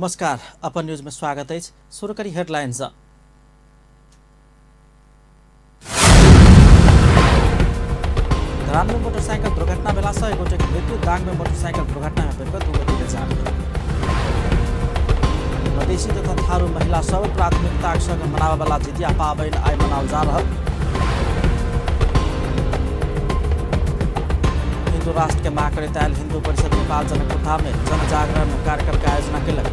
नमस्कार, अपन न्यूज में स्वागत अछि। शुरू करी हेडलाइंस। धरान में मोटरसाइकिल दुर्घटना भेला से एक गोटे के मृत्यु। दांग में मोटरसाइकिल दुर्घटना में पड़ि कऽ 2 गोटे के जान गेल। मधेसी तथा थारू महिला सब प्राथमिकताक संग मनाबय जितिया पाबनि आइ मनाओल जा रहल। हिंदू राष्ट्र के मांग करैत आयल हिंदू परिषद नेपाल जनकपुरधाम में जनजागरण कार्यक्रम के आयोजना केलक।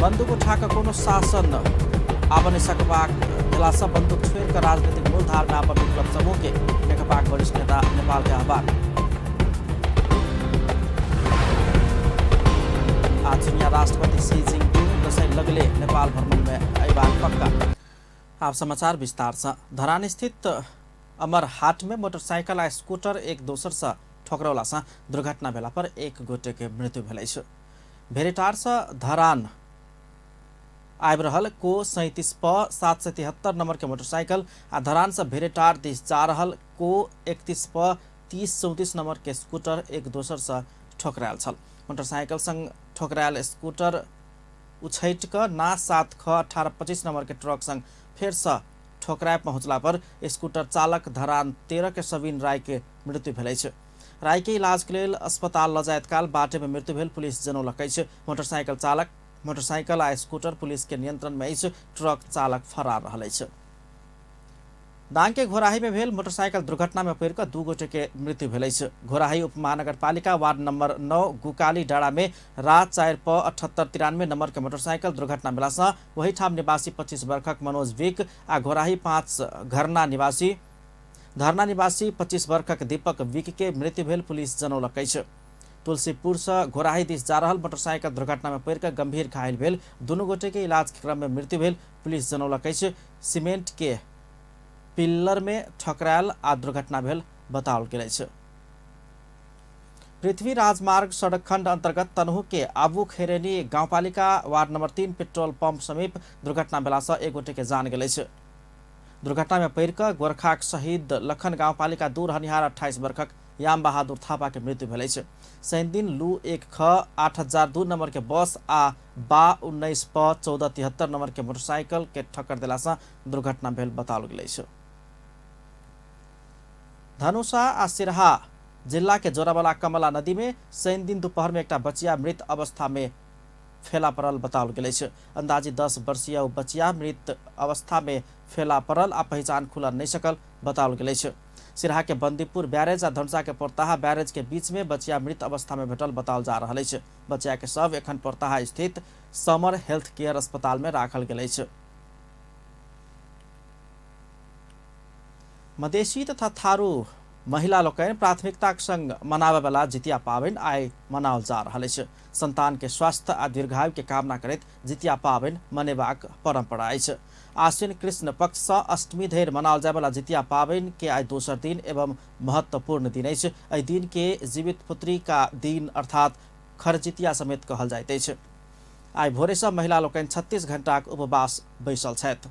बंदूक उठा कऽ कोनो शासन आबि नहि सकबाक भेला सँ बंदूक छोड़ि कऽ राजनीतिक मूलधार में आबऽ विप्लव समूह के नेकपाक वरिष्ठ नेता नेपाल के आह्वान। आ चीनिया राष्ट्रपति शी जिनपिंग दसैँ लगले नेपाल भ्रमण में अयबाक पक्का। आब समाचार विस्तार से। धरान स्थित अमरहाट में मोटरसाइकिल आ स्कूटर एक दोसर से ठोकरौला से दुर्घटना भेला पर एक गोटे के मृत्यु भेल अछि। भेरेटार से धरान आबि रहल को 37 प 773 नंबर के मोटरसाइकिल आ धरान से भेरेटार दिस जा रहल को 31 प 3034 नंबर के स्कूटर एक दोसर से ठोकरायल छल। मोटरसाइकिल संग ठोकरायल स्कूटर उछैट कऽ ना 7 ख 1825 नंबर के ट्रक संग फेर से ठोकराय पहुंचला पर स्कूटर चालक धरान 13 के सवीन राय के मृत्यु भेल अछि। राय के इलाज के लेल अस्पताल ल जाइत काल बाटे में मृत्यु भेल पुलिस जनौलक अछि। मोटरसाइकिल चालक मोटरसाइकिल आ स्कूटर पुलिस के नियंत्रण में अछि। ट्रक चालक फरार रहल अछि। दांग के घोराही में भेल मोटरसाइकिल दुर्घटना में पड़ि कऽ 2 गोटे के मृत्यु भेल अछि। घोराही उप महानगरपालिका वार्ड नंबर 9 गुकाली डाँडा में रात 4 प 7893 नंबर के मोटरसाइकिल दुर्घटना भेला सँ वही ठाम निवासी 25 वर्षक मनोज विक आ घोराही 5 धरना निवासी 25 वर्षक दीपक विक के मृत्यु भेल पुलिस जनौलक अछि। तुलसीपुर से घोराही दिस जा रहल मोटरसाइकिल दुर्घटना में पड़ि कऽ गंभीर घायल भेल दुनू गोटे के इलाज के क्रम में मृत्यु भेल पुलिस जनौलक अछि। सीमेंट के पिल्लर में ठकरायल आ दुर्घटना भेल बताओल गेल अछि। पृथ्वी राजमार्ग सड़क खंड अंतर्गत तनहु के आबू खेरेनी गांवपालिका वार्ड नंबर 3 पेट्रोल पंप समीप दुर्घटना भेला से एक गोटे के जान गेल अछि। दुर्घटना में पड़ि कऽ गोरखाक शहीद लखन गांवपालिका 2 रहनिहार 28 वर्षक याम बहादुर थापा के मृत्यु भेल अछि। शनिदिन लू 1 ख 8002 नंबर के बस आ बा 19 प 1473 नंबर के मोटरसाइकिल के ठक्कर देला से दुर्घटना भेल बताओल गेल अछि। धनुषा आ सिरहा जिला के जोरावाला कमला नदी में शनिदिन दोपहर में एकटा बचिया मृत अवस्था में फेला पड़ल बताओल गेल अछि। अंदाजी 10 वर्षीय ओ बचिया मृत अवस्था में फेला पड़ल आ पहचान खुलल नहीं सकल बताओल गेल अछि। सिरहा के बंदीपुर बैरेज आ धनुषा के पोरताहा बैरेज के बीच में बचिया मृत अवस्था में भेटल बताओल जा रहल अछि। बचिया के शव एखन पोरताहा स्थित समर हेल्थ केयर अस्पताल में राखल गेल अछि। मधेसी तथा थारू महिला लोकनि प्राथमिकताक संग मनाबयवला जितिया पाबनि आइ मनाओल जा रहल अछि। संतान के स्वास्थ्य आ दीर्घायु के कामना करैत जितिया पाबनि मनेबाक परंपरा अछि। आश्विन कृष्ण पक्ष सँ अष्टमी धरि मनाओल जायवला जितिया पाबनि के आइ दोसर दिन एवं महत्वपूर्ण दिन अछि। एहि दिन के जीवित पुत्री का दिन अर्थात खरजितिया समेत कहल जाइत अछि। आइ भोरे सँ महिला लोकनि 36 घंटाक उपवास बैसल छथि।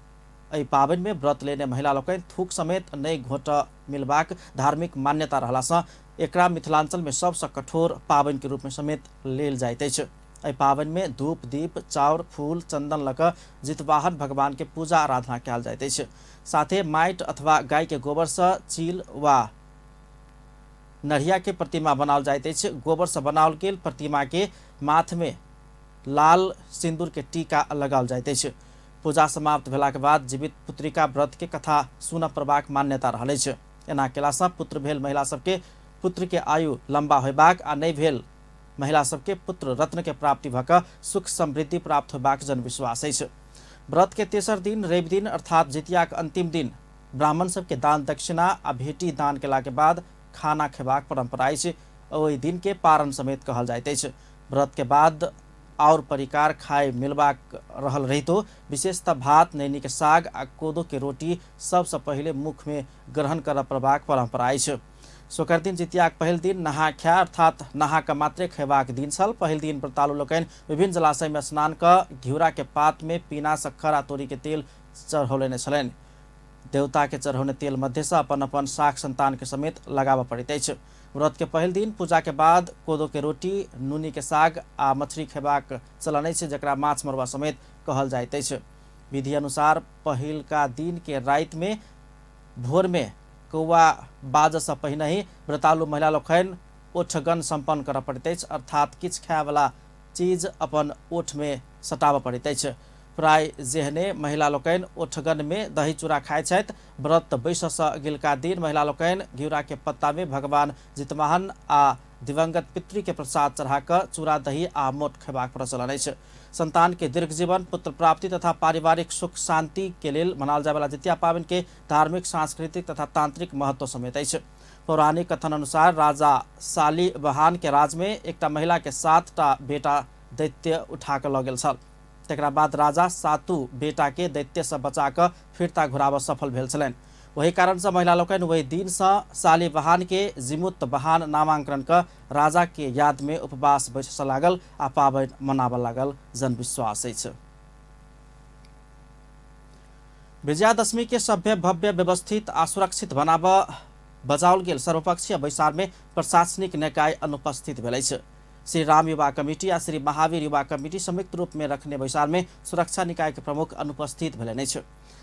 एहि पाबनि में व्रत लेने महिला लोकनि थूक समेत नहि घोटऽ मिलबाक धार्मिक मान्यता रहला सँ एकरा मिथिलांचल में सबसँ कठोर पाबनि के रूप में समेत लेल जाइत अछि। एहि पाबनि में धूप दीप चाउर फूल चंदन लऽ कऽ जितवाहन भगवान के पूजा आराधना कयल जाइत अछि। साथे माटि अथवा गाय के गोबर सँ चील वा नढ़िया के प्रतिमा बनाओल जाइत अछि। गोबर सँ बनाओल गेल प्रतिमा के माथ में लाल सिंदूर के टीका लगाओल जाइत अछि। पूजा समाप्त भेलाक बाद जीवित पुत्रिका व्रत के कथा सुनऽ पड़बाक मान्यता रहल अछि। एना केला सँ पुत्र भेल महिला सबके पुत्र के आयु लंबा होयबाक आ नहि भेल महिला सबके पुत्र रत्न के प्राप्ति भऽ कऽ सुख समृद्धि प्राप्त होयबाक जनविश्वास अछि। व्रत के तेसर दिन रवि दिन अर्थात जितियाक अंतिम दिन ब्राह्मण सबके दान दक्षिणा आ भेटी दान केला के बाद खाना खेबाक परंपरा अछि। ओहि दिन के पारण समेत कहल जाइत अछि। व्रत के बाद और परिकार खाए मिलबाक रहल रहितो विशेषतः भात नैनी के साग आ कोदो के रोटी सबसँ पहिले मुख में ग्रहण करऽ पड़बाक परंपरा अछि। शुक्र दिन जितियाक पहिल दिन नहा खा अर्थात नहा कऽ मात्रे खेबाक दिन छल। पहिल दिन व्रतालु लोकनि विभिन्न जलाशय में स्नान कऽ घिउरा के पात में पीना शक्कर आ तोरी के तेल चढ़ौलेने छलनि। देवता के चढ़ौने तेल मध्य से अपन अपन साख संतान के समेत लगाबऽ पड़ैत अछि। व्रत के पहिल दिन पूजा के बाद कोदो के रोटी, नूनी के साग आ मछली खेबाक चलन अछि, जकरा माछ मरुआ समेत कहल जाइत अछि। विधि अनुसार पहिलका दिन के राति में भोर में कौआ बाजऽ पहिने ही व्रतालु महिला लोकनि ओठगन सम्पन्न करऽ पड़ैत अछि, अर्थात किछु खायवला चीज अपन ओठ में सटाबऽ पड़ैत अछि। प्राय जेहने महिला लोकनि ओठगन में दही चूड़ा खाइत छथि। व्रत बैससँ अगिलका दिन महिला लोकनि घिउरा के पत्ता में भगवान जितवाहन आ दिवंगत पितृ के प्रसाद चढ़ा कऽ चूड़ा दही आ मोट खेबाक प्रचलन अछि। संतान के दीर्घ जीवन, पुत्र प्राप्ति तथा पारिवारिक सुख शांति के लेल मनाओल जायवला जितिया पाबनि के धार्मिक, सांस्कृतिक तथा तांत्रिक महत्व समेत अछि। पौराणिक कथन अनुसार राजा शालिवाहन के राज में एकटा महिला के 7टा बेटा दैत्य उठा कऽ लऽ गेल छल। तकरा बाद राजा 7 बेटा के दैत्य से बचा कऽ फिरता घुराबऽ सफल भेल छलनि। वही कारण से महिला लोकनि वही दिन से शालिवाहन के जिमुत बहान नामांकन कऽ राजा के याद में उपवास बैसऽ लागल आ पाबनि मनाबऽ लागल जनविश्वास अछि। विजयादशमी के सभ्य, भव्य, व्यवस्थित आ सुरक्षित बनाबऽ बजाओल गेल सर्वपक्षीय बैसार में प्रशासनिक निकाय अनुपस्थित भेल अछि। श्री राम युवा कमिटी आ श्री महावीर युवा कमिटी संयुक्त रूप में रखने बैसार में सुरक्षा निकाय के प्रमुख अनुपस्थित भेलनि अछि।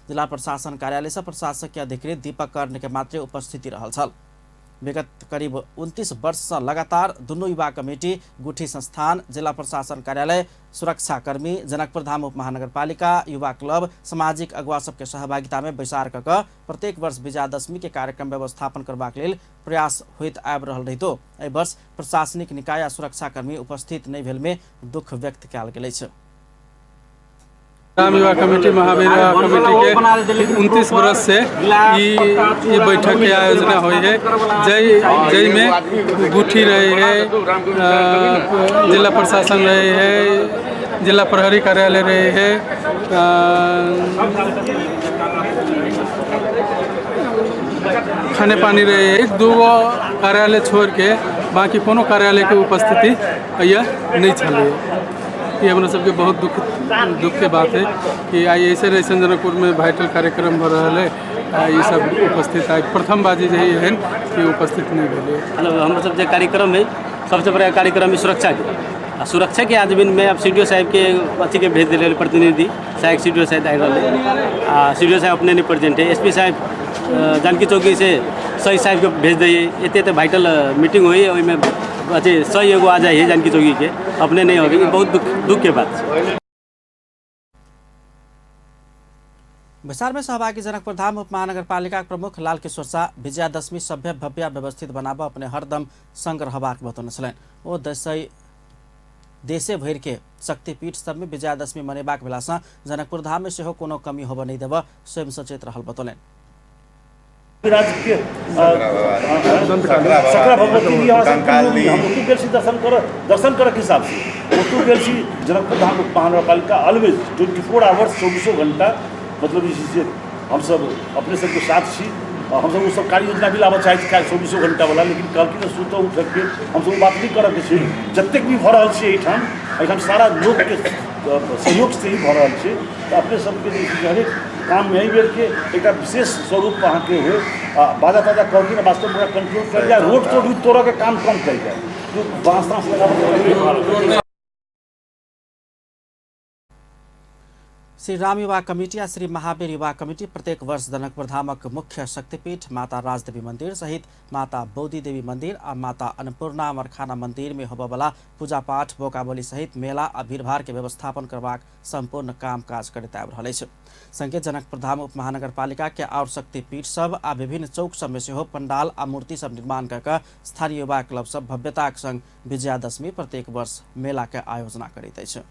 जिला प्रशासन कार्यालय से प्रशासक के अधिकृत दीपक कर्ण के मात्रे उपस्थिति रहल छल। विगत करीब 29 वर्ष से लगातार दुनू युवा कमिटी, गुठी संस्थान, जिला प्रशासन कार्यालय, सुरक्षाकर्मी, जनकपुर धाम उप महानगरपालिका, युवा क्लब, सामाजिक अगुवा सबके सहभागिता में बैसार कऽ कऽ प्रत्येक वर्ष विजयादशमी के कार्यक्रम व्यवस्थापन करबाक लेल प्रयास होइत आबि रहल रहितो एहि वर्ष प्रशासनिक निकाय आ सुरक्षाकर्मी उपस्थित नहि भेल में दुख व्यक्त कयल गेल अछि। राम युवा कमेटी, महावीर युवा कमेटी के 29 वर्ष से ये बैठक के आयोजना हुई है, जय में गुठी रहे है, जिला प्रशासन रहे है, जिला प्रहरी कार्यालय रहे है, खाने पानी रहे है। 1-2 कार्यालय छोड़ के बाकी कोनो कार्यालय के उपस्थिति यह नहीं छलै। ये हमरा सबके बहुत दुख के बात है कि आई ऐसे ऐसे जनकपुर में वाइटल कार्यक्रम हो रहा है, ये सब उपस्थित आई प्रथम बाजी जे एहन कि उपस्थित नहीं भेलै। मतलब हम सब जे कार्यक्रम है सबसे बड़ा कार्यक्रम है सुरक्षा के, आ सुरक्षा के आदमी में अब सी डी ओ साहब के अथी के भेज दिले प्रतिनिधि, सहायक सी डी ओ साहब आबि रहलै आ सी डी ओ साहब अपने नहीं प्रेजेंट है। एस पी साहब जानकी चौकी से सही साहब के भेज दैए, एते एते वाइटल मीटिंग होइए ओहिमे अथी सही एगो आ जाइए जानकी चौकी के, अपने नहीं होगी, बहुत दुख के बात है। बैसार में सहभागी जनकपुर धाम उप महानगरपालिका प्रमुख लाल किशोर शाह विजयादशमी सभ्य भव्य व्यवस्थित बनाबऽ अपने हरदम संग रहबाक बतौने छलनि। ओ देशे भरि के शक्तिपीठ सब में विजयादशमी मनेबाक भेलासँ जनकपुर धाम में सेहो कोनो कमी होबऽ नहि देबऽ स्वयं सचेत रहल बतौलनि। राज्य के सकरा भगवती भी हम ओतु गेल छी दर्शन करऽ के हिसाब से ओतु गेल छी। जनकपुर धाम उप महानगरपालिका ऑलवेज 24 आवर्स 24 घंटा मतलब जे छै से हमसब अपने सबके साथ छी। हमसब ओ सब कार्य योजना भी लाबऽ चाहै छी 24 घंटा वाला, लेकिन कहलखिन सुतऽ उठऽके हमसब ओ बात नहि करऽके छै। जतेक भी भऽ रहल छै एहिठाम सारा लोकके सहयोग से ही भऽ रहल छै। तऽ अपने सबके जे छै हरेक काममे एहि बेरके एकटा विशेष स्वरूप अहाँके होइ आ बाजा ताजा कहलखिन वास्तवमे ओकरा कंट्रोल कयल जाय, रोड तोड भी तोड़ऽके काम कम कयल जाय, बाँस ताँस लगाबऽ। श्री राम युवा कमिटी आ श्री महावीर युवा कमिटी प्रत्येक वर्ष जनकपुर धामक मुख्य शक्तिपीठ माता राजदेवी मंदिर सहित माता बौदी देवी मंदिर आ माता अन्नपूर्णा मरखाना मंदिर में होबयवला पूजा पाठ, बोकाबोली सहित मेला आ भीड़भाड़ के व्यवस्थापन करबाक संपूर्ण काम काज करैत आबि रहल अछि। संगे जनकपुर धाम उप महानगरपालिका के आओर शक्तिपीठ सब आ विभिन्न चौक सब में सेहो पंडाल आ मूर्ति सब निर्माण कऽ कऽ स्थानीय युवा क्लब सब भव्यताक संग विजयादशमी प्रत्येक वर्ष मेला के आयोजना करैत अछि।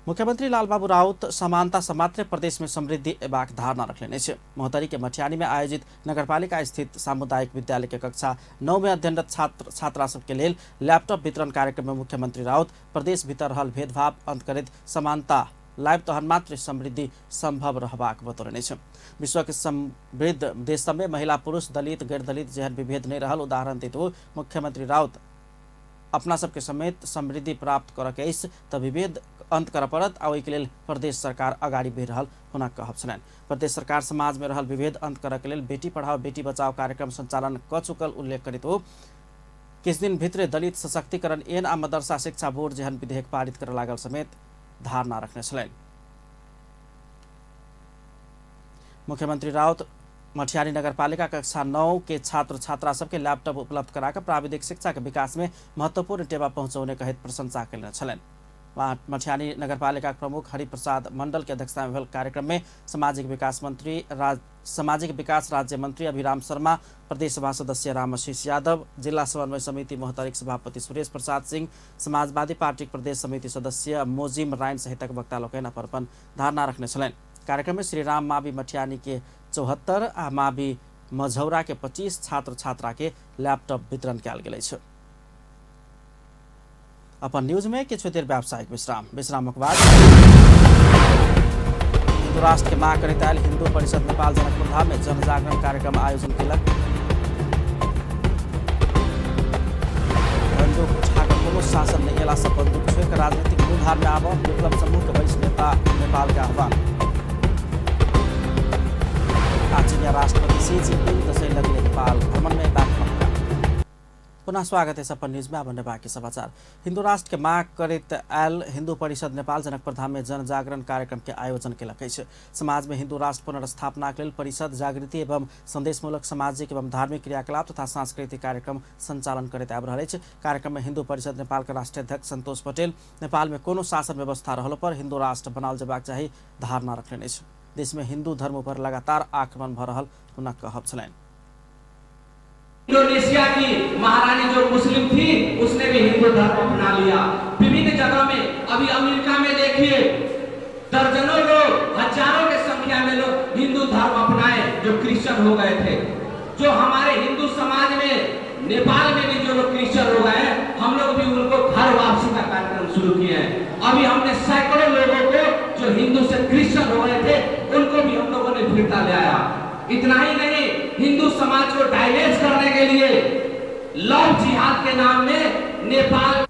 मुख्यमंत्री लालबाबू राउत समानता से मात्रे प्रदेश में समृद्धि एबाक धारणा रखलनि अछि। महोत्तरी के मठियानी में आयोजित नगरपालिका स्थित सामुदायिक विद्यालय के कक्षा 9 में अध्ययनरत छात्र छात्रा सबके लेल लैपटॉप वितरण कार्यक्रम में मुख्यमंत्री राउत प्रदेश भीतर रहल भेदभाव अंत करैत समानता लाइव तहन मात्र समृद्धि संभव रहबाक बतौलनि अछि। विश्व के समृद्ध देश सब में महिला, पुरुष, दलित, गैर दलित जेहन विभेद नहीं रहल उदाहरण दैत मुख्यमंत्री राउत अपना सबके समेत समृद्धि प्राप्त करऽ के अछि तऽ विभेद अन्त करऽ पड़त आ ओहिके लेल प्रदेश सरकार अगाडि बढ़ि रहल हुनक कहब छलनि। प्रदेश सरकार समाज में रहल विभेद अन्त करऽ के लेल बेटी पढ़ाओ बेटी बचाओ कार्यक्रम संचालन कऽ चुकल उल्लेख करैत ओ किछु दिन भित्रे दलित सशक्तिकरण ऐन आ मदरसा शिक्षा बोर्ड जेहन विधेयक पारित करऽ लागल समेत धारणा रखने छलनि। मुख्यमंत्री राउत मठियारी नगरपालिका कक्षा 9 के छात्र छात्रा सबके लैपटॉप उपलब्ध कराकर प्राविधिक शिक्षा के विकास में महत्वपूर्ण टेवा पहुँचौने कहैत प्रशंसा कयने छलनि। मठियानी नगरपालिका प्रमुख हरिप्रसाद मंडल के अध्यक्षता में भेल कार्यक्रम में सामाजिक विकास राज्य मंत्री अभिराम शर्मा, प्रदेश सभा सदस्य रामशीष यादव, जिला समन्वय समिति मोहतरीक सभापति सुरेश प्रसाद सिंह, समाजवादी पार्टी प्रदेश समिति सदस्य मोजिम राइन सहितक वक्ता लोकनि अपन अपन धारणा रखने छलनि। कार्यक्रम में श्रीराम मावी मठियानी के 74 आ मावी मझौरा के 25 छात्र छात्रा के लैपटॉप वितरण कयल गेल अछि। अपन न्यूज में किछु देर व्यावसायिक विश्राम, विश्रामक बाद हिंदू राष्ट्र के मांग करैत आयल हिंदू परिषद नेपाल जनकपुर धाम में जनजागरण कार्यक्रम आयोजन केलक। बंदूक उठाकर कोनो शासन नहि एला सँ बंदूक छोड़ि कऽ राजनीतिक मूलधार में आबऽ विप्लव समूह के वरिष्ठ नेता नेपाल के आह्वान। आ चीनिया राष्ट्रपति शी जिनपिंग दसैँ लगले नेपाल भ्रमण में बात। पुनः स्वागत है अपन न्यूज में। अब बाकी समाचार। हिंदू राष्ट्र के मांग करैत आयल हिंदू परिषद नेपाल जनकपुर धाम में जनजागरण कार्यक्रम के आयोजन केलक अछि। समाज में हिंदू राष्ट्र पुनर्स्थापना के लेल परिषद जागृति एवं संदेशमूलक सामाजिक एवं धार्मिक क्रियाकलाप तथा सांस्कृतिक कार्यक्रम संचालन करैत आबि रहल अछि। कार्यक्रम में हिंदू परिषद नेपाल के राष्ट्रीय अध्यक्ष संतोष पटेल नेपाल में कोनो शासन व्यवस्था रहलो पर हिंदू राष्ट्र बनाओल जेबाक चाही धारणा रखलनि अछि। देश में हिंदू धर्म पर लगातार आक्रमण भऽ रहल हुनक कहब छलनि। इंडोनेशिया की महारानी जो मुस्लिम थी उसने भी हिंदू धर्म अपना लिया। विभिन्न जगह में, अभी अमेरिका में देखिए दर्जनों लोग, हजारों के संख्या में लोग हिंदू धर्म अपनाए जो क्रिश्चियन हो गए थे। जो हमारे हिंदू समाज में नेपाल में भी जो लोग क्रिश्चियन हो गए, हम लोग भी उनको घर वापसी का कार्यक्रम शुरू किए हैं। अभी हमने सैकड़ों लोगों को जो हिंदू से क्रिश्चियन हो गए थे उनको भी हम लोगों ने फिरता ले आया। इतना ही नहीं, हिंदू समाज को डाइवेस्ट करने के लिए लव जिहाद के नाम में नेपाल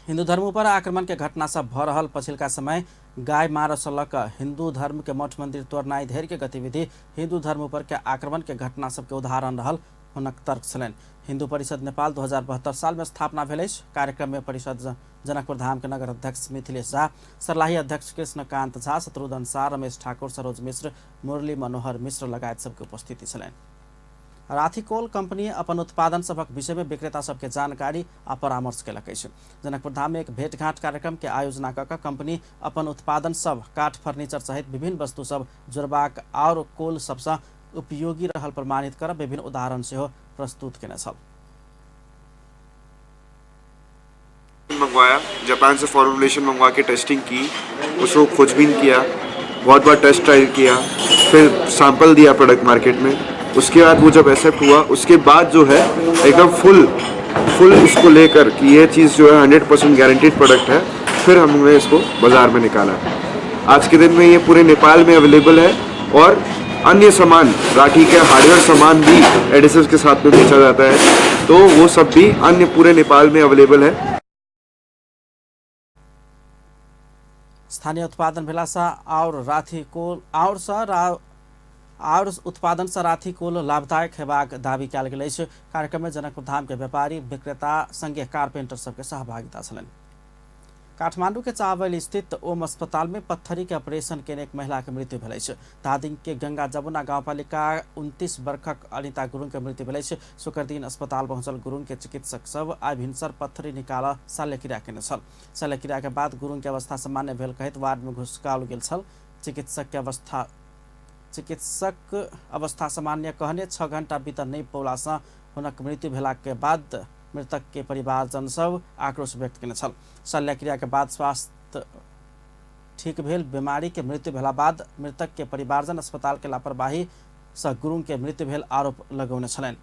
हिंदू धर्म पर आक्रमण के घटना सब भ रहल पछिलका समय गाय मार से लऽ कऽ हिंदू धर्म के मठ मंदिर तोड़नाइ धरि के गतिविधि हिंदू धर्म पर के आक्रमण के घटना सबके उदाहरण रहल हुनक तर्क छलनि। हिंदू परिषद नेपाल 2072 साल में स्थापना भेल अछि। कार्यक्रम में परिषद जनकपुर धाम के नगर अध्यक्ष मिथिलेश झा, सर्लाही अध्यक्ष कृष्णकांत झा, शत्रुघ्न शाह, रमेश ठाकुर, सरोज मिश्र, मुरली मनोहर मिश्र लगायत सबके उपस्थिति छलनि। राथी कोल कंपनी अपन उत्पादन सभक विषय में विक्रेता सबके जानकारी आ परामर्श केलक अछि। जनकपुर धाम में एक भेंटघाट कार्यक्रम के आयोजना कऽ कऽ कंपनी अपन उत्पादन सब काठ फर्नीचर सहित विभिन्न वस्तु सब जोड़बाक आओर कोल सबसँ उपयोगी रहल प्रमाणित कर विभिन्न उदाहरण सेहो प्रस्तुत केने छल। मंगवाया जापान से, फॉर्मुलेशन मंगवा के टेस्टिंग की, उसको खोजबीन किया, बहुत बार टेस्ट ट्रायल किया, फिर सैंपल दिया प्रोडक्ट मार्केट में। उसके बाद वो जब एक्सेप्ट हुआ, उसके बाद जो है एकदम फुल उसको लेकर कि ये चीज़ जो है 100% गारंटीड प्रोडक्ट है, फिर हमने इसको बाज़ार में निकाला। आज के दिन में ये पूरे नेपाल में अवेलेबल है और अन्य सामान राठी के हार्डवेयर सामान भी एडिसिव के साथ में बेचा जाता है, तो वो सब भी अन्य पूरे नेपाल में अवेलेबल है। स्थानीय उत्पादन भेला सँ और राथी कोल और उत्पादन सँ राथी कोल लाभदायक हेबाक दावी कयल गेल अछि। कार्यक्रम में जनकपुर धाम के व्यापारी विक्रेता संगे कारपेंटर सबके सहभागिता छलनि। काठमांडू के चावल स्थित ओम अस्पताल में पत्थरी के ऑपरेशन केने एक महिला के मृत्यु भेल अछि। धादिङ के गंगा जमुना गाउँपालिका 29 वर्षक अनिता गुरुङ के मृत्यु भेल अछि। शुक्र दिन अस्पताल पहुँचल गुरुङ के चिकित्सक सब आइ भिनसर पत्थरी निकाल शल्यक्रिया केने छल। शल्यक्रिया के बाद गुरुङ के अवस्था सामान्य भेल कहैत वार्ड में घुसकाओल गेल छल। चिकित्सक अवस्था सामान्य कहने 6 घण्टा बीतल नहि पौलासँ हुनक मृत्यु भेला के बाद मृतक के परिवारजन सब आक्रोश व्यक्त केने छल। शल्यक्रिया के बाद स्वास्थ्य ठीक भेल बीमारी के मृत्यु भेला बाद मृतक के परिवारजन अस्पताल के लापरवाही सँ गुरुङ के मृत्यु भेल आरोप लगौने छलनि।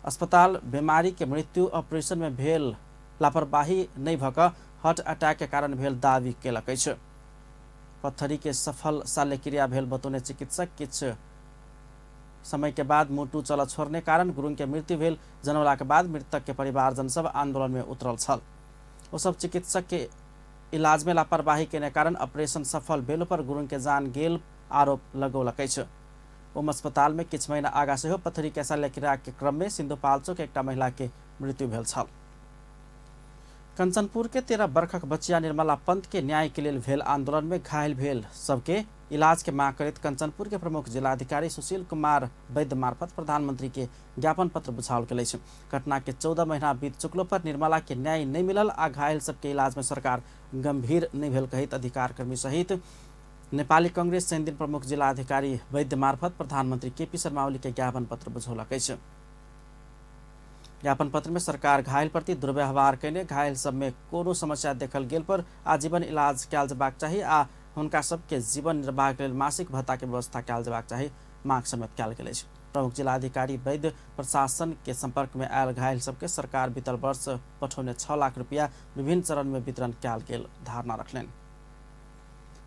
अस्पताल बीमारी के मृत्यु ऑपरेशन में भेल लापरवाही नहि भऽ कऽ हार्ट अटैक के कारण भेल दावी केलक अछि। पत्थरी के सफल शल्यक्रिया भेल बतौने चिकित्सक किछु समय के बाद मुटु चल छोड़ने कारण गुरुङ के मृत्यु भेल जनौला के बाद मृतक के परिवारजन सब आंदोलन में उतरल छल। ओ सब चिकित्सक के इलाज में लापरवाही केने कारण ऑपरेशन सफल भेल पर गुरुङ के जान गेल आरोप लगौलक अछि। ओम अस्पताल में किछु महीना आगा सेहो पथरी के शल्यक्रिया के क्रम में सिन्धुपाल्चोक एकटा महिला के मृत्यु भेल छल। कंचनपुर के 13 वर्षक बच्चिया निर्मला पंत के न्याय के लेल भेल आंदोलन में घायल भेल सबके इलाज के मांग करैत कंचनपुर के प्रमुख जिलाधिकारी सुशील कुमार वैद्य मार्फत प्रधानमंत्री के ज्ञापन पत्र बुझाओल गेल अछि। घटना के 14 महीना बीत चुकलो पर निर्मला के न्याय नहीं मिलल आ घायल सबके इलाज में सरकार गंभीर नहीं भेल कहैत अधिकार कर्मी सहित नेपाली कांग्रेस शनिदिन प्रमुख जिलाधिकारी वैद्य मार्फत प्रधानमंत्री केपी शर्मा ओली के ज्ञापन पत्र बुझौलक अछि। ज्ञापन पत्र में सरकार घायल प्रति दुर्व्यवहार कयने घायल सब में कोनो समस्या देखल गेल पर आजीवन इलाज कयल जयबाक चाही आ हुनका सबके जीवन निर्वाह के लेल मासिक भत्ता के व्यवस्था कयल जयबाक चाही मांग समेत कयल गेल अछि। प्रमुख जिलाधिकारी वैद्य प्रशासन के संपर्क में आयल घायल सबके सरकार बीतल वर्ष पठौने 6 लाख रुपया विभिन्न चरण में वितरण कयल गेल धारणा रखलनि।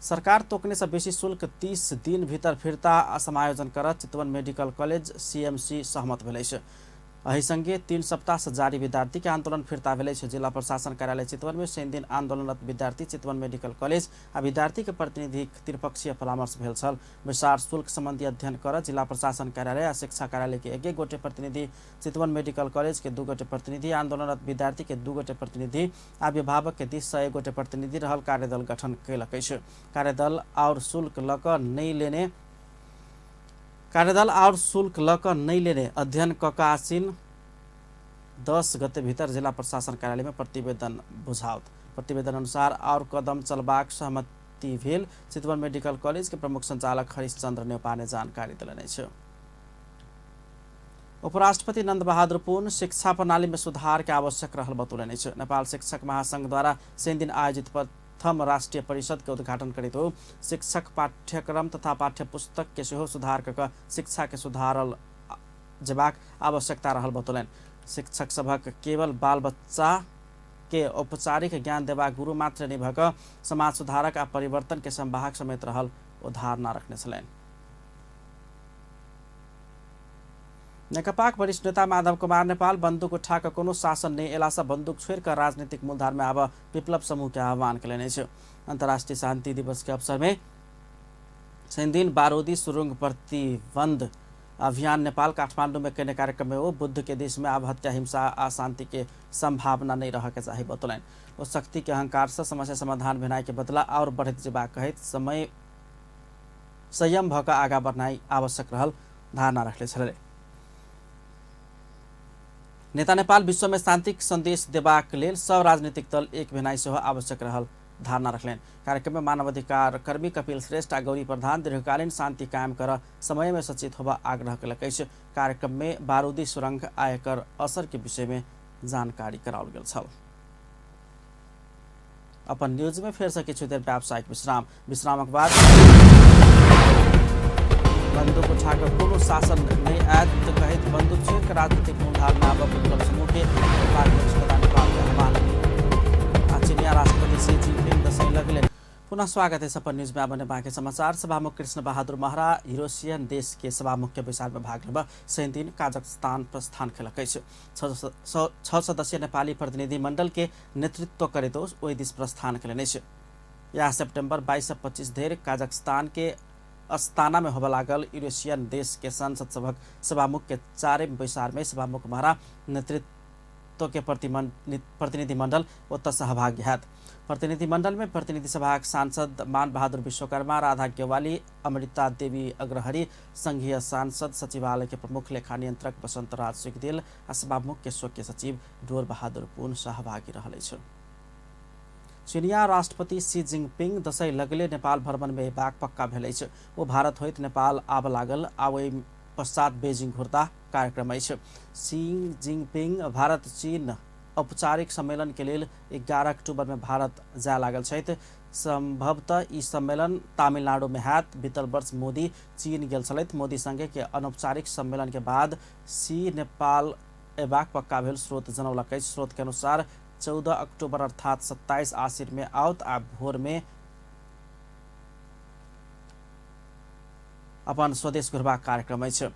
सरकार तोकने से बेसी शुल्क 30 दिन भीतर फिर्ता आ समायोजन करत चितवन मेडिकल कॉलेज सीएमसी सहमत भेल अछि। एहि संगे 3 सप्ताह से जारी विद्यार्थी के आंदोलन फिर्ता भेल अछि। जिला प्रशासन कार्यालय चितवन में शनिदिन आंदोलनरत विद्यार्थी चितवन मेडिकल कॉलेज आ विद्यार्थी के प्रतिनिधि त्रिपक्षीय परामर्श भेल छल। बैसार शुल्क संबंधी अध्ययन कर जिला प्रशासन कार्यालय आ शिक्षा कार्यालय के 1 गोटे प्रतिनिधि, चितवन मेडिकल कॉलेज के 2 गोटे प्रतिनिधि, आंदोलनरत विद्यार्थी के 2 गोटे प्रतिनिधि आ अभिभावक के दिस से 1 गोटे प्रतिनिधि रहल कार्यदल गठन कयलक अछि। कार्यदल और शुल्क लऽ कऽ नहि लेने कार्यदल और शुल्क लऽ कऽ नहि लेने अध्ययन कऽ कऽ आसिन 10 गते भीतर जिला प्रशासन कार्यालय में प्रतिवेदन बुझाओत। प्रतिवेदन अनुसार और कदम चलबाक सहमति भेल चितवन मेडिकल कॉलेज के प्रमुख संचालक हरिश्चंद्र नेपा ने जानकारी देलनि अछि। उपराष्ट्रपति नंद बहादुर पुन शिक्षा प्रणाली में सुधार के आवश्यक रहल बतौलनि अछि। नेपाल शिक्षक महासंघ द्वारा शनिदिन आयोजित प्रथम राष्ट्रीय परिषद के उद्घाटन करैत ओ शिक्षक पाठ्यक्रम तथा पाठ्य पुस्तक के सेहो सुधार कऽ शिक्षा के सुधारल जेबाक आवश्यकता रहल बतौलनि। शिक्षक सभक केवल बाल बच्चा के औपचारिक ज्ञान देबाक गुरु मात्र नहि भऽ कऽ समाज सुधारक आ परिवर्तन के संवाहक समेत रहल ओ धारणा रखने छलनि। नेकपाक वरिष्ठ नेता माधव कुमार नेपाल बंदूक उठा कऽ कोनो शासन नहि एलासँ बंदूक छोड़ि कऽ राजनीतिक मूलधार में आब विप्लव समूह के आह्वान कयलनि अछि। अंतर्राष्ट्रीय शांति दिवस के अवसर में शनिदिन बारूदी सुरुंग प्रतिबंध अभियान नेपाल काठमांडू में कयने कार्यक्रम में ओ बुद्ध के देश में आब हत्या, हिंसा आ शांति के संभावना नहीं रह के चाही बतौलनि। ओ शक्ति के अहंकार से समस्या समाधान भेनाइ के बदला और बढ़ैत जेबाक कहैत समय संयम भऽ कऽ आगाँ बढ़नाइ आवश्यक रहल धारणा रखले छलै। नेता नेपाल विश्व में शांतिक संदेश देबाक लेल सब राजनीतिक दल एक भेनाइ सेहो आवश्यक रहल धारणा रखलनि। कार्यक्रम में मानवाधिकार कर्मी कपिल श्रेष्ठ आ गौरी प्रधान दीर्घकालीन शांति कायम कर समय में सचेत होबा आग्रह कयलक अछि। कार्यक्रम में बारूदी सुरंग आ एकर असर के विषय में जानकारी कराओल गेल छल। अपन न्यूज में फेर से किछु देर व्यावसायिक विश्राम, विश्रामक बाद बंदूक उठा कऽ कोनो शासन नहि आयत कहैत बंदूक छोड़ि कऽ राजनीतिक मूलधार में आबऽ विप्लव समूह के उपाध्यक्ष नेपाल के आह्वान आ चीनिया राष्ट्रपति शी जिनपिंग दसैँ लगले। पुनः स्वागत है अपन न्यूज में। आब बाँकी समाचार। सभामुख कृष्ण बहादुर महरा यूरोशियन देश के सभामुख के बैसार में भाग लेबऽ शनिदिन काजाख्स्तान प्रस्थान कयलक अछि। 6 सदस्यीय नेपाली प्रतिनिधि मंडल के नेतृत्व करैत ओहि दिस प्रस्थान कयलनि अछि। यह सेप्टेम्बर 22 से 25 धरि काजाख्स्तान के अस्ताना में होबय लागल यूरेशियन देश के संसद सभक सभामुख के चारिम बैसार में सभामुख महरा नेतृत्व के प्रतिनिधिमंडल ओतऽ सहभागी हैत। प्रतिनिधिमंडल में प्रतिनिधि सभाक सांसद मान बहादुर विश्वकर्मा, राधा गेवाली, अमृता देवी अग्रहरी, संघीय सांसद सचिवालय के प्रमुख लेखा नियंत्रक बसंत राज सिगदेल आ सभामुख के स्वकीय सचिव डोर बहादुर पुन सहभागी रहल अछि। चीनिया राष्ट्रपति शी जिनपिंग दसैँ लगले नेपाल भ्रमण में अयबाक पक्का भेल अछि। ओ भारत होइत नेपाल आबऽ लागल आ ओहि पश्चात बेजिंग घुरता कार्यक्रम अछि। शी जिनपिंग भारत चीन औपचारिक सम्मेलन के लेल 11 अक्टूबर में भारत जाय लागल छथि। संभवतः ई सम्मेलन तमिलनाडु में हैत। बीतल वर्ष मोदी चीन गेल छलथि। मोदी संगे के अनौपचारिक सम्मेलन के बाद शी नेपाल अयबाक पक्का भेल स्रोत जनौलक अछि। स्रोत के अनुसार 14 अक्टूबर अर्थात 27 आसिन में आओत आ भोर में अपन स्वदेश घुरबाक कार्यक्रम अछि।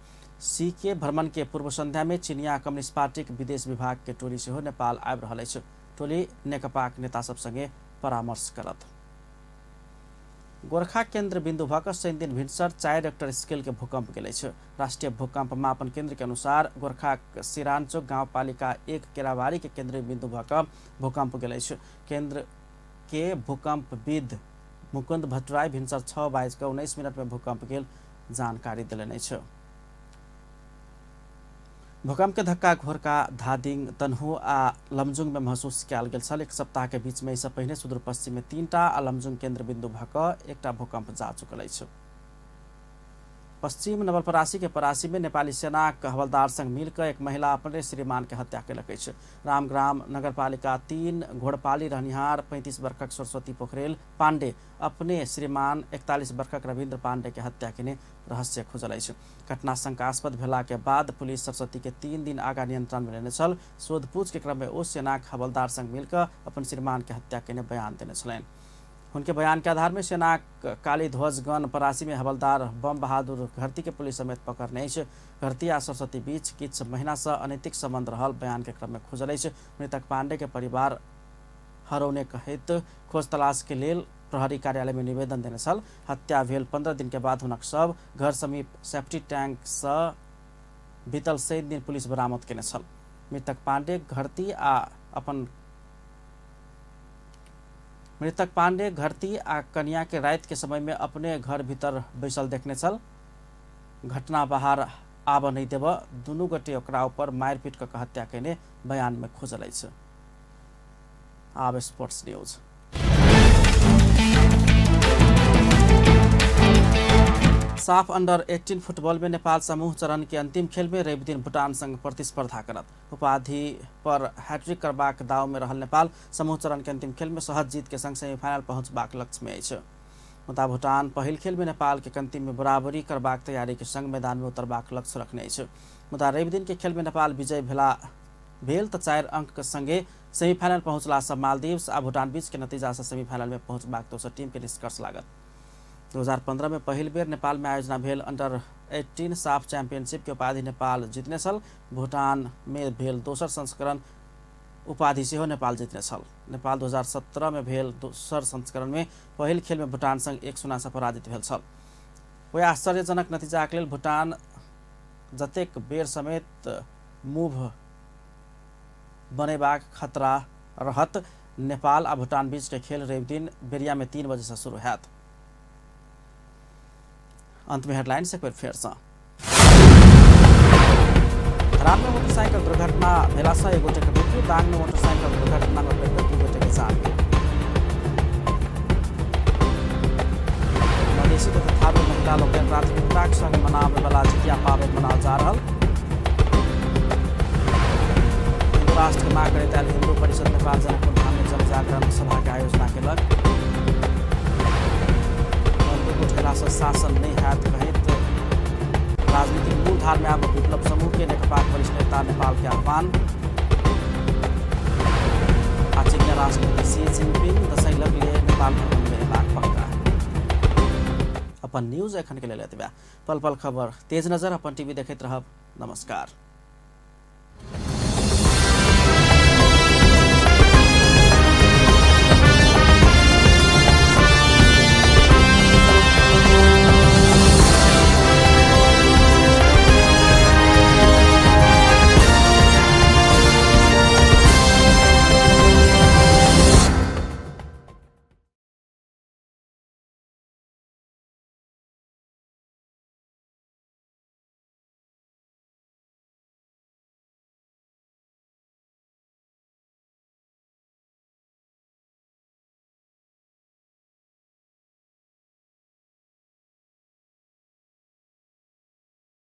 सी के भ्रमण के पूर्व संध्या में चीनिया कम्युनिस्ट पार्टी के विदेश विभाग के टोली सेहो नेपाल आबि रहल अछि। टोली नेकपाक नेता सब संगे परामर्श करत। गोरखा केन्द्र बिन्दु भऽ कऽ शनिदिन भिनसर 4 रेक्टर स्केल के भूकंप गेल अछि। राष्ट्रीय भूकंप मापन केंद्र के अनुसार गोरखा सिरानचोक गाउँपालिका 1 केराबारी के केंद्रीय बिन्दु भऽ कऽ भूकंप गेल अछि। केंद्र के भूकंपविद मुकुंद भट्टराई भिनसर 6:19 में भूकंप गेल जानकारी देलनि अछि। भूकंप के धक्का घोरका, धादिङ, तनहु आ लमजुङ में महसूस कयल गेल छल। एक सप्ताह के बीच में एहिसँ पहिने सुदूरपश्चिम में 3टा आ लमजुङ केंद्र बिन्दु भऽ कऽ 1टा भूकंप जा चुकल अछि। पश्चिम नवलपरासी के परासी में नेपाली सेनाक हवलदार संग मिलकर एक महिला अपने श्रीमान के हत्या केलक अछि। रामग्राम नगरपालिका 3 घोड़पाली रहनिहार 35 वर्षक सरस्वती पोखरेल पांडे अपने श्रीमान 41 वर्षक रविन्द्र पांडे के हत्या केने रहस्य खुजल अछि। घटना शंकास्पद भेला के बाद पुलिस सरस्वती के 3 दिन आगा नियंत्रण में लेने छल। शोधपूछ के क्रम में ओ सेनाक हवलदार संग मिलकर अपन श्रीमान के हत्या केने बयान देने छलनि। उनके बयान के आधार में सेना काली ध्वजगण परासी में हवलदार बम बहादुर घरती के पुलिस समेत पकड़ने अछि। घरती आ सरस्वती बीच किछु महीना से अनैतिक संबंध रहल बयान के क्रम में खुजल अछि। मृतक पांडे के परिवार हरौने कहैत खोज तलाश के लेल प्रहरी कार्यालय में निवेदन देने छल। हत्या भेल 15 दिन के बाद हुनक शव घर समीप सेफ्टी टैंक से बीतल 7 दिन पुलिस बरामद केने छल। मृतक पांडे घरती आ कन्या के रात के समय में अपने घर भीतर बैसल देखने छल। घटना बाहर आब नहीं देब दुनू गोटे ओकरा ऊपर मारिपीट कऽ हत्या केने बयान में खुजल अछि। आब स्पोर्ट्स न्यूज। साफ अंडर 18 फुटबॉल में नेपाल समूह चरण के अंतिम खेल में रवि दिन भूटान संग प्रतिस्पर्धा करत। उपाधि पर हैट्रिक करबाक दाव में रहल नेपाल समूह चरण के अंतिम खेल में सहज जीत के संग सेमीफाइनल पहुंचबाक लक्ष्य में अछि। मुदा भूटान पहिल खेल में नेपाल के अंतिम में बराबरी करबाक तैयारी के संग मैदान में उतरबाक लक्ष्य रखने अछि। मुदा रवि दिन के खेल में नेपाल विजय भेल तऽ 4 अंक के संगे सेमीफाइनल पहुंचला से मालदीव्स आ भूटान बीच के नतीजा से सेमीफाइनल में पहुंचबाक दोसर टीम के निष्कर्ष लागत। 2015 में पहिल बेर नेपाल में आयोजना भेल अंडर 18 साफ चैंपियनशिप के उपाधि नेपाल जितने छल। भूटान में भेल दोसर संस्करण उपाधि सेहो नेपाल जितने छल। नेपाल 2017 में भेल दोसर संस्करण में पहिल खेल में भूटान संग 1-0 से पराजित भेल छल। ओहि आश्चर्यजनक नतीजाक लेल भूटान जतेक बेर समेत मूव बनेबाक खतरा रहत। नेपाल आ भूटान बीच के खेल रवि दिन बेरिया में 3 बजे से शुरू हैत। अंत में हेडलाइंस एक बेर फेर से। धरान में मोटरसाइकिल दुर्घटना भेला से 1 गोटे के मृत्यु। दांग में मोटरसाइकिल दुर्घटना में 2 गोटे के जान गेल। मधेसी तथा थारू महिला लोकनि प्राथमिकताक संग मनाबय वाला जितिया पाबनि मनाओल जा रहल। हिंदू राष्ट्र के मांग करैत आयल हिंदू परिषद नेपाल जनकपुर धाम में जनजागरण सभा के आयोजना केलक। बंदूक उठेला से शासन नहीं हैत कहैत राजनीतिक मूलधार में आब विप्लव समूह के नेकपाक वरिष्ठ नेता नेपाल के आह्वान। आ चीनी राष्ट्रपति शी जिनपिंग दसैँ लगले नेपाल भ्रमण में एबाक पक्का। अपन न्यूज एखन के लेल एतबे। पल पल खबर तेज नजर अपन टीवी देखैत रहब। नमस्कार।